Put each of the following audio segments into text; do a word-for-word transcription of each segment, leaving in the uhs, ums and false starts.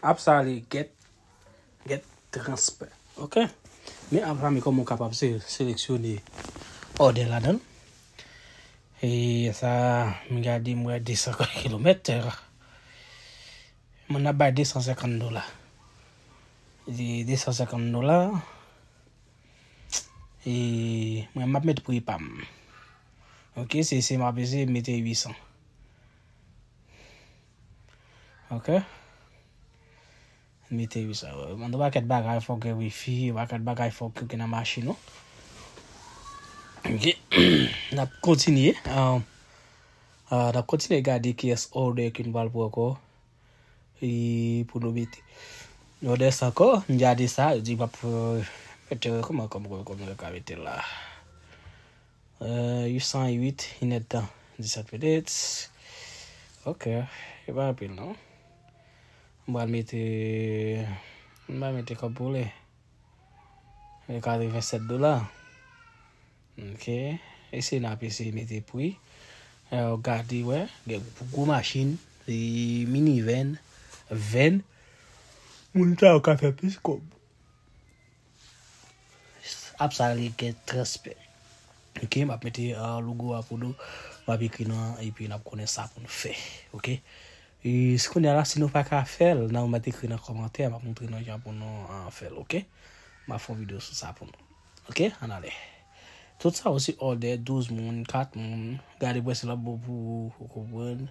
App sa rele Get, Get Transfer. Ok? Men app la, men kòman w kapab se, seleksyone òdè ladan l. E sa, m gade, m wè de san kilomèt. Moun ap bay de san senkant dola. De san senkant dola. E mwen, m ap met pri pa m. Ok, se, se m ap eseye mete uit san. Ok? Mete uit san. Mande yon pakèt bagay, fòk gen wifi, yon pakèt bagay fòk yo gen nan machin ou. Ok. N ap kontinye. Ah, ah, n ap kontinye gade kiyès òdè ke nou pral pran ankò. E pou nou mete. Òdè sa ankò, m gade sa, yo di m ap, euh, mete, kòman, kòman, kòman, kòman yo ka mete l la? Euh, uit san uit, inèdtan, disèt minit. Ok, e pa anpil non. M pral mete, m pral mete kòb pou li. E katrevennsèt dola. Ok. Eseye n ap eseye mete pri. Euh, gade, wè, gen pou gwo machin, e minivan, van. Moun sa yo ka fè plis kòb. App sa rele Get Transfer. Ok, m ap mete, ah, logo a pou nou. M ap ekri nan, epi n ap konnen sa pou n fè. Ok. E si kounye a la, si nou pa ka fè l, nan, ou mèt ekri nan kòmantè, m ap montre nou jan pou nou, ah, fè l, ok? M ap fè yon videyo sou sa pou nou. Ok, ann ale. Tout sa yo se òdè, douz moun, kat moun. Gade prensip la bon pou ou, ou konprann.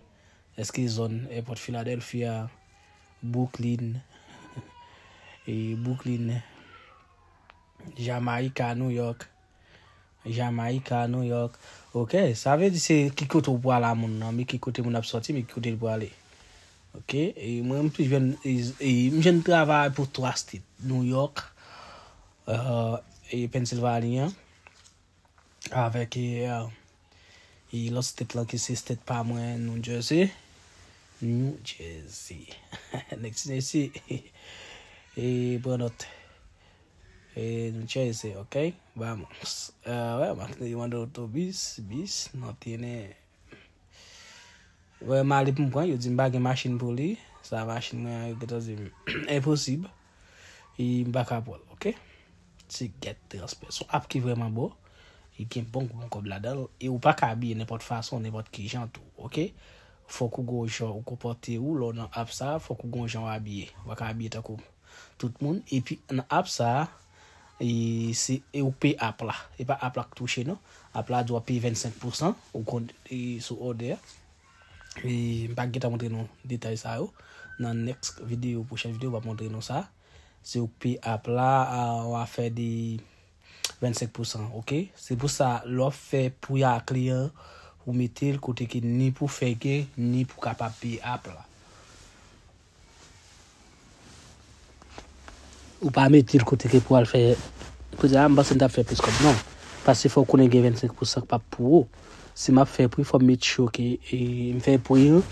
Èske zòn èpòt Philadelphia, Brooklyn, e Brooklyn, Jamaica, New York, Jamaica, New York. Ok, sa vle di se ki kote w pral a moun nan, men ki kote moun ap sòti, men ki kote l prale. Ok, e mwen m plis jwenn, e, e, m jwenn travay pou twa state, New York, euh, e Pennsylvania, avèk, e, euh, e lòt state lan ki se state pa mwen, New Jersey. New Jersey. Next, Tennessee. E pran nòt. E New Jersey, ok? Vamos. Euh, ouais, ma, yo mande otobis, bis, no tiene. Wè, m ale pou m pran, yo di m pa gen machin pou li. Sa machin mwen an, yo gentan di m enposib. E m pa ka pran l, ok? Se Get Transfer. Se yon app ki vrèman bon. Li gen bon, bon kòb ladan l. E ou pa ka abiye nenpòt fason, nenpòt ki jan tou, ok? Fòk ou gon jan ou konpòte ou lè w nan app sa, fòk ou gon jan w abiye. Ou pa ka abiye tankou tout moun. Epi nan app sa, e se, e ou peye app la. E pa app la k touche non. App la di w ap peye vennsenk pousan, ou konn, e sou òdè a. E m pa gentan montre nou detay sa yo. Nan next videyo, pwochèn videyo, m ap montre nou sa. Se ou k peye app la, a, w a fè de vennsenk pousan, ok? Se pou sa, lè w ap fè pri a kliyan, ou mete l kote ke ni pou fè gen, ni pou kapab peye app la. Ou pa mete l kote ke pou al fè. Kounye a, m panse m t ap fè plis kòb. Non. Paske fò w konnen gen vennsenk pousan k p ap pou ou. Si m ap fè pri, fò m make sure ke, e, m fè pri an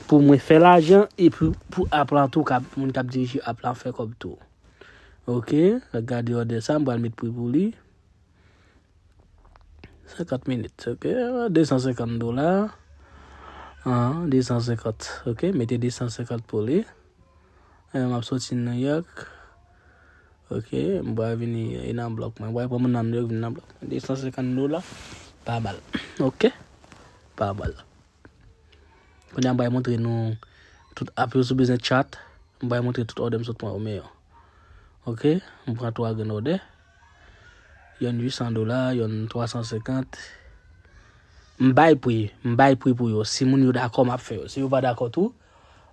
pou mwen fè lajan, epi pou app lan tou, k ap, moun k ap dirije app lan fè kòb tou. Ok, gade òdè sa, m pral met pri pou li. Senkant minit, ok. De san senkant dola. Ah, de san senkant, ok. Mete de san senkant pou li. E, m ap soti New York. Ok, m pral vini, e, nan blòk mwen. M pral pran moun nan New York, vin nan blòk mwen. De san senkant dola. Pa mal. Ok? Pa mal. Kounye a, m pral montre nou tout app yo, si w bezwen chat. M pral montre tout òdè m sot pran yo meyè. Ok, m pran twa grenn òdè. Yonn uit san dola, yonn twa san senkant. M bay pri, m bay pri pou yo. Si moun yo dakò, m ap fè yo. Si yo pa dakò tou,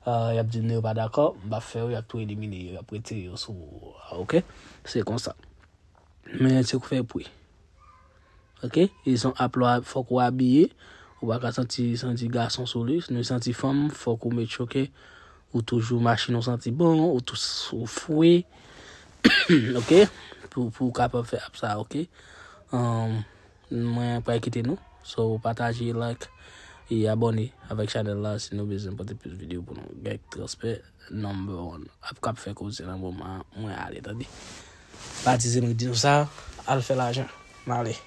ah, y ap di m non, yo pa dakò, m p ap fè yo, y ap tou elimine yo, y ap retire yo sou, ah, ok? Se konsa. Men se ou k fè pri. Ok? E se yon app lè w a, fòk ou abiye. Ou pa ka santi, santi gason sou li. Si w santi fanm, fòk ou make sure ke ou toujou machin ou santi bon, ou tou, ou fre. Ok? Pou, pou w kapab fè app sa, ok? Um, mwen pral kite nou. So, pataje, like, e abòne avèk chanèl la si nou bezwen pote plis videyo pou nou. Get Transfer number one. App k ap fè koze nan moman an, mwen ale, tande. Batize m, di nou sa, al fè lajan. M ale.